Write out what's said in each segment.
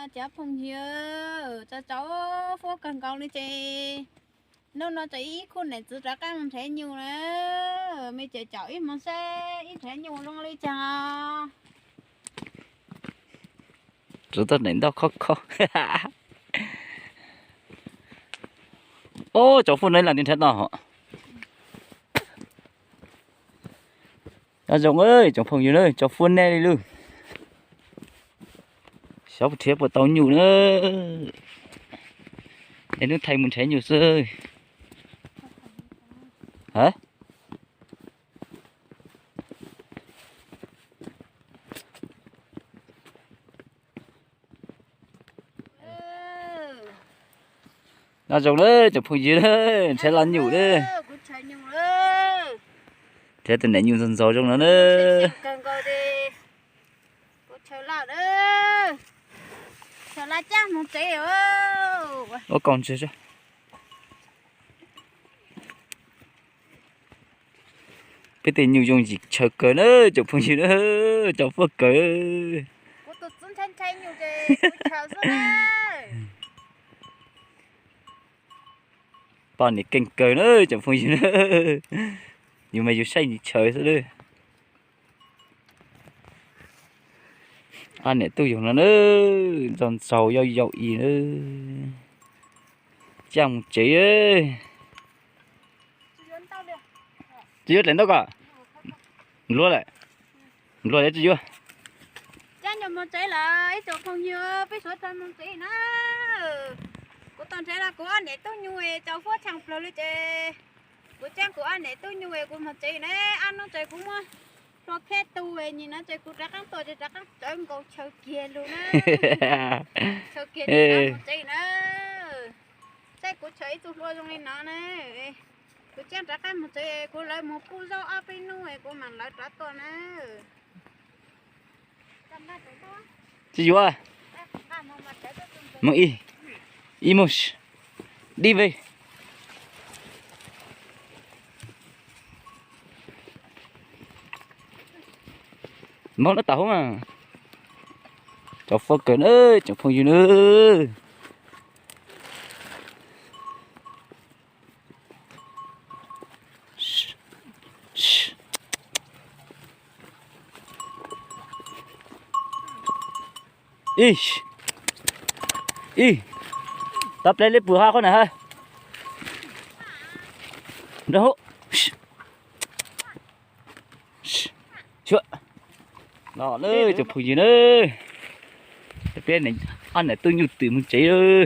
Cov phooj ywg, tsaus tsaus fuab kawg nkaus li ces hnub no tseem ib khub niam txiv rov qab mus nrhiav nyuj na. Me ces caum ib hmos seb ib nrhiav nyuj zoo li cas. Tsuav tau daim ntaub khob khob. Ob, tsaus fuab no ib leeg nrhiav tau. Nyob zoo tsoom phooj ywg na, tsaus fuab nej li lawm. Xyov puas nrhiav puas tau nyuj na. Es hnub thaij mus nrhiav nyuj xwb. Nyob zoo na tsoom phooj ywg, nrhiav los nyuj na. Nrhiav tus niam nyuj ntxov ntxov zoo no na. Ua koj ntsia. Peb tej nyuj yooj yim tshaw kawg na tsoom phooj ywg na, tsaus fuab kawg. Poj niam keej kawg na tsoom phooj ywg na, yus mas yus saib yus tshaw xwb na. Ob niam tub yug no na, ntxaug ntxaug yau yau i na, caj mus tsev. Tsis yuav dlaim ntaub ko, npluag lawm, npluag lawm tsis yuav. Cab nyuj mus tsev lawm ib tsoom phooj ywg, peb suav tau mus tsev na. Kuv tau nrhiav los kuv ob niam tub nyuj tsaus fuab tshaj plaws li ces kuv cab kuv ob niam tub nyuj kuv mus tsev na. Ob hnub ces kuv muab hlua kheb tu nim no ces kuv rov qab tuaj ces rov qab tsawv nkaus chaw kiag lug na. Chaw kiag ces mus tsev na. Saib kuv tshaw ib tug hlua zoo li no na. Kuv cab rov qab mus tsev, kuv lawv mus pub zaub ob peb hnub kuv mam lawv rov tuaj na. Tsis yuav. Mus ib, ib mus, dib ve. Mob lab tau hub mas. Tsaus fuab kawg na tsoom phooj ywg na. Ib, ib, tau pleb li pus ha qhov na ha. Nrog hub. Los lawm cov phooj ywg na, peb ob niam tub nyuj twm mus tsev lawm.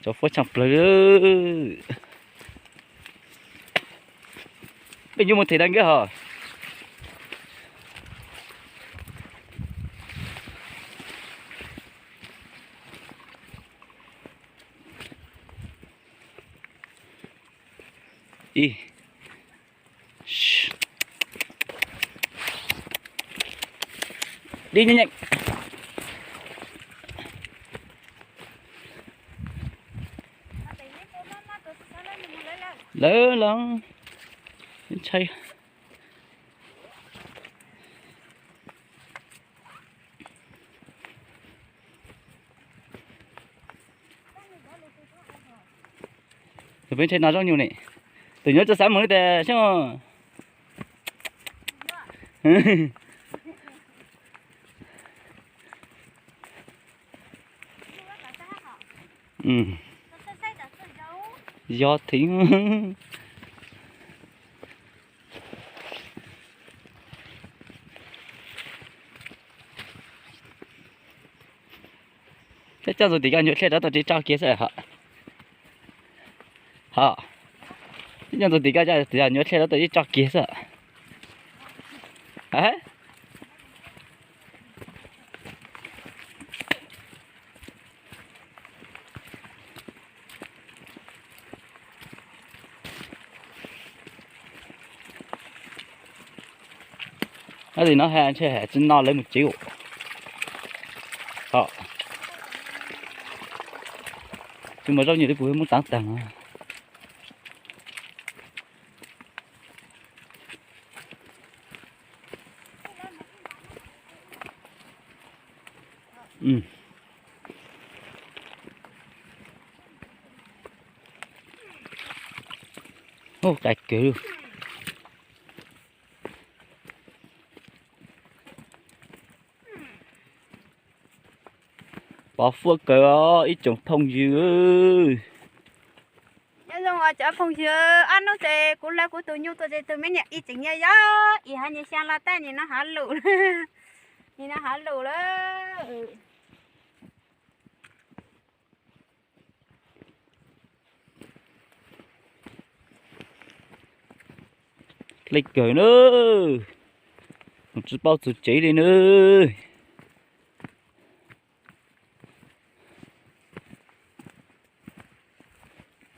Tsaus fuab tshaj plaws. Peb nyuj mus them da nkeb hos. Ib, dib nyeej nyeej. Lawv los ntshai. Tus peb ntshe no zaub nyuj ne. Tus nyuj tsis xav mus li tes xyoo. Yog theem. Peb coj ntxuag tim ko nyuam dlej rov tau ris tso kiag xwb. Ho, peb coj ntxuag tim ko nyuam dlej rov tau ris tso kiag xwb. Li no has ntshe has tsis no lawv mus tsev. Ho, tsis muaj zaub nyuj li puas muab tav taag. Ub, qab kawg. Pov fuab kawg os ib tsoom phooj ywg. Nyob zoo os cov phooj ywg, ob hnub ces kuv hlawv kuv tus nyuj tuaj ces tus me nyuam ib tseem nyias yog ib hab nyias xyaa los tag nim no hav lus, nim no hav lus lawm. Dlej kawg na, tsis paub txug tsev li na.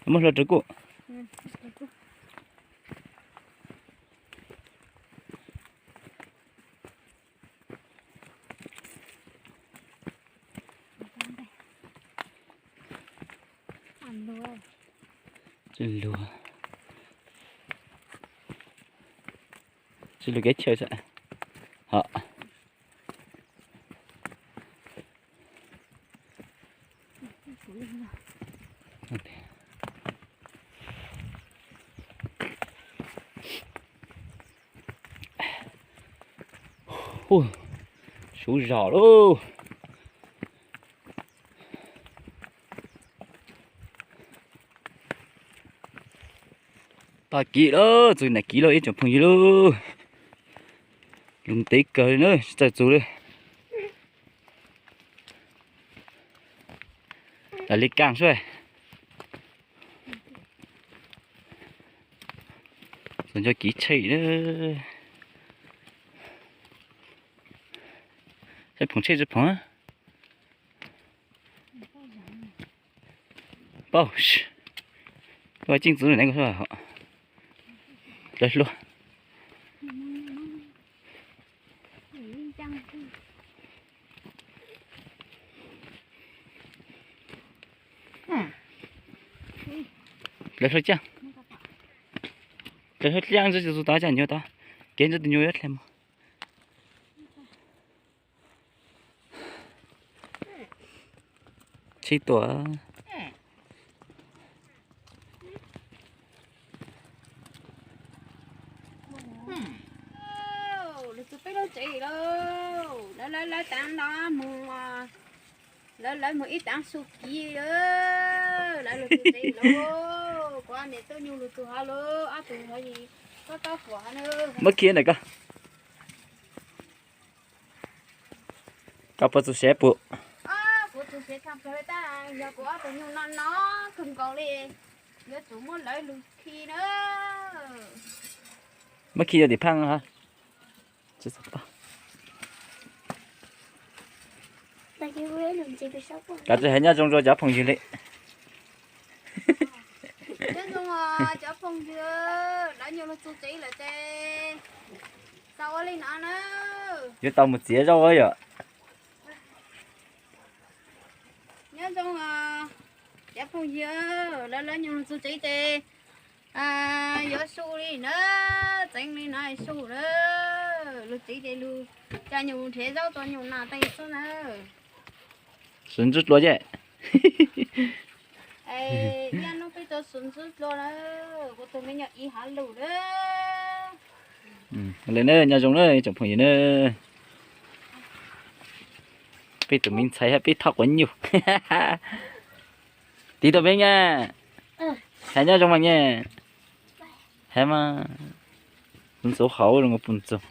Muab hlua rau kuj. Tsis lug, tsis lug kev chaw xwb. Ho. Hu, suv zog lauj. Tag kis lawm, txug nam kis lawm ib tsoom phooj ywg lauj. Lug ntev kawg li na, tsis txawj txug li. Lam li kaaj sub. Txog nco kiv tsheb, saib phoom tsheb tsis phoom. Paub, ua ceeb txwv nev ko, lawv hlua. Lawv hlua caag, lawv hlua caag ntsis txug tod cas nyuag tod, kev ntsis tus nyuag yuav dlej mus. Tsheb tuaj. Lug txug peb lub tsev lawm, lawv lawv lawv taav no mus, lawv lawv mus ib taav su kiv lawm, lawv lug txug tsev lawm. Kuv niam tuaj nyug lug txug hov lawm, ob tug hov yig, koj tau fuam hov na. Muab khi ntawm ko. Koj puas txug siab puas? Kuv txug siab tshaj plaws li tab, yog kuv ob tug nyuj no no kawg nkaus li, yuav tsum muab lawv lug khi na. Muab khi rau tim phaaj hov. Kav tsij hais nyob zoo rau cov phooj ywg li. Nyob zoo cov phooj ywg, lawv nyuag lug txug tsev lawm ces tau ua li no na. Yuav tau mus txiav zaub yom. Nyob zoo cov phooj ywg, lawv lawv nyuag lug txug tsev ces yuav su li na, txeev li no su na, lug tsev ces lug coj nyuag nrhiav zaub rau nyuag nas tej xwb na. Suav ntsuj dlua ces. Ib hnub peb tau suav ntsuj dlua na, kuv tus me nyuam ib hov lug na. Li na, nyob zoo na tsoom phooj ywg na. Peb tus me ntxhais hab peb thoj quav nyuj. Tiv tau peb nyaj. Hais nyob zoo mas nyaj. Hais mas, ntxuav hauv zoo puj ntxoog.